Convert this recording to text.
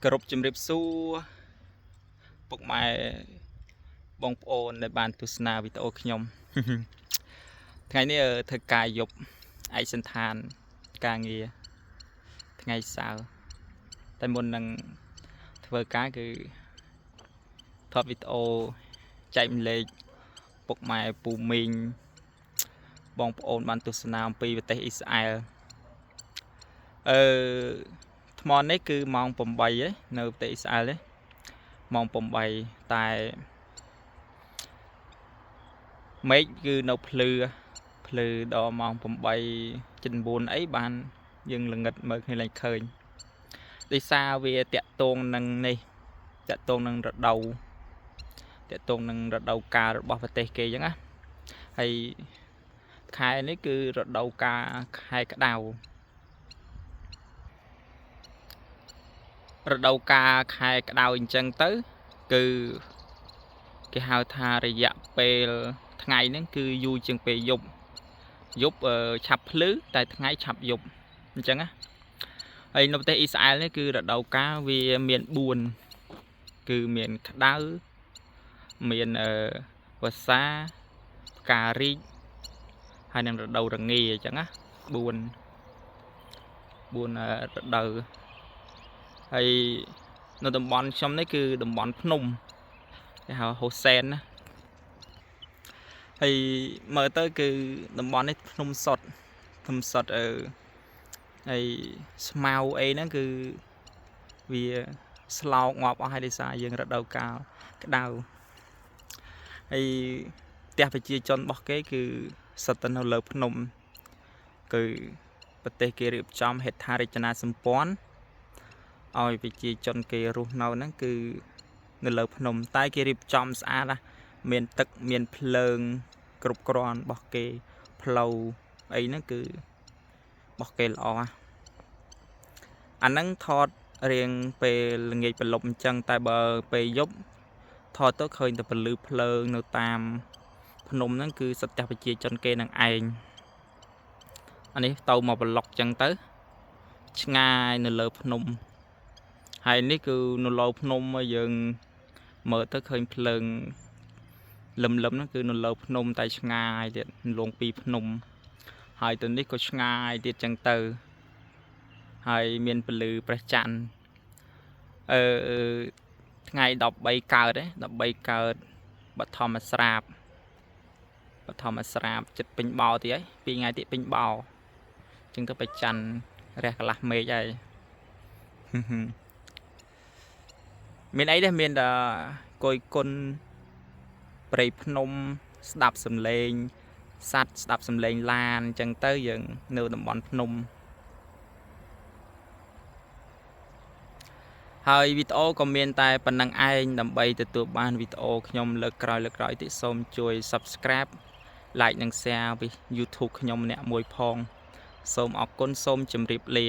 គោរពជំរាបសួរពុកម៉ែបងប្អូនដែលបានទស្សនាវីដេអូខ្ញុំ ថ្ងៃនេះធ្វើការយប់ឯកសណ្ឋានការងារថ្ងៃសៅរ៍តែមុននឹងធ្វើការគឺថតវីដេអូចែករំលែកពុកម៉ែពូមីងបងប្អូនបានទស្សនាអំពីប្រទេសអ៊ីស្រាអែលអឺថ្មនេះគឺម៉ោង8ឯនៅប្រទេសអ៊ីស្រាអែលទេម៉ោង8តែមេឃគឺនៅភ្លឺភ្លឺដល់ម៉ោង8:09អីបានយើងល្ងិតមើលគ្នាឡើងឃើញដោយសារវាតាក់ទងនឹងនេះតាក់ទងនឹងរដូវតាក់ទងនឹងរដូវកាលរបស់ប្រទេសគេអញ្ចឹងណាហើយខែនេះគឺរដូវកាលខែក្តៅរដូវកាលខែក្តៅអញ្ចឹងទៅគឺគេហៅថារយៈពេលថ្ងៃហ្នឹងគឺយូរជាងពេលយប់យប់ឆាប់ភ្លឺតែថ្ងៃឆាប់យប់អញ្ចឹងណាហើយនៅប្រទេសអ៊ីស្រាអែលនេះគឺរដូវកាលវាមាន4គឺមានក្តៅមានវស្សាផ្ការីកហើយនឹងរដូវរងាអញ្ចឹងណា4 4រដូវហើយនៅតំបន់ខ្ញុំនេះគឺតំបន់ភ្នំគេហៅហូសែនណាហើយមើលទៅគឺតំបន់នេះភ្នំសុតភ្នំសុតអឺហើយស្មៅអីហ្នឹងគឺវាស្លោកងាប់អស់ហើយដោយសារយើងរដូវកាលក្តៅហើយផ្ទះប្រជាជនរបស់គេគឺសុទ្ធតែនៅលើភ្នំគឺប្រទេសគេរៀបចំហេដ្ឋារចនាសម្ព័ន្ធឲ្យប្រជាជនគេរស់នៅហ្នឹងគឺនៅលើភ្នំតែគេរៀបចំស្អាតណាស់មានទឹកមានភ្លើងគ្រប់គ្រាន់របស់គេផ្លូវអីហ្នឹងគឺរបស់គេល្អណាស់អាហ្នឹងថតរៀងពេលល្ងាចព្រលប់អញ្ចឹងតែបើពេលយប់ថតទៅឃើញតែពន្លឺភ្លើងនៅតាមភ្នំហ្នឹងគឺសុទ្ធតែប្រជាជនគេនឹងឯងអានេះទៅមកប្លុកអញ្ចឹងទៅឆ្ងាយនៅលើភ្នំហើយនេះគឺនៅលើភ្នំយើងមើលទៅឃើញភ្លើងលឹមលឹមហ្នឹងគឺនៅលើភ្នំតែឆ្ងាយទៀតលងពីភ្នំហើយទៅនេះក៏ឆ្ងាយទៀតចឹងទៅហើយមានពន្លឺព្រះច័ន្ទអឺថ្ងៃ13កើតទេ13កើតបឋមស្រាបបឋមស្រាបចិត្តពេញបោទៀតហើយ2ថ្ងៃទៀតពេញបោចឹងទៅព្រះច័ន្ទរះកន្លះមេឃហើយមានអីទេមានតែគយគុណព្រៃភ្នំស្ដាប់សំឡេងសត្វស្ដាប់សំឡេងឡានអញ្ចឹងទៅយើងនៅតំបន់ភ្នំហើយវីដេអូក៏មានតែប៉ុណ្្នឹងឯងដើម្បីទទួលបានវីដេអូខ្ញុំលើកក្រោយទៀតសូមជួយ Subscribe Like និង Share វី YouTube ខ្ញុំម្នាក់មួយផងសូមអរគុណសូមជម្រាបលា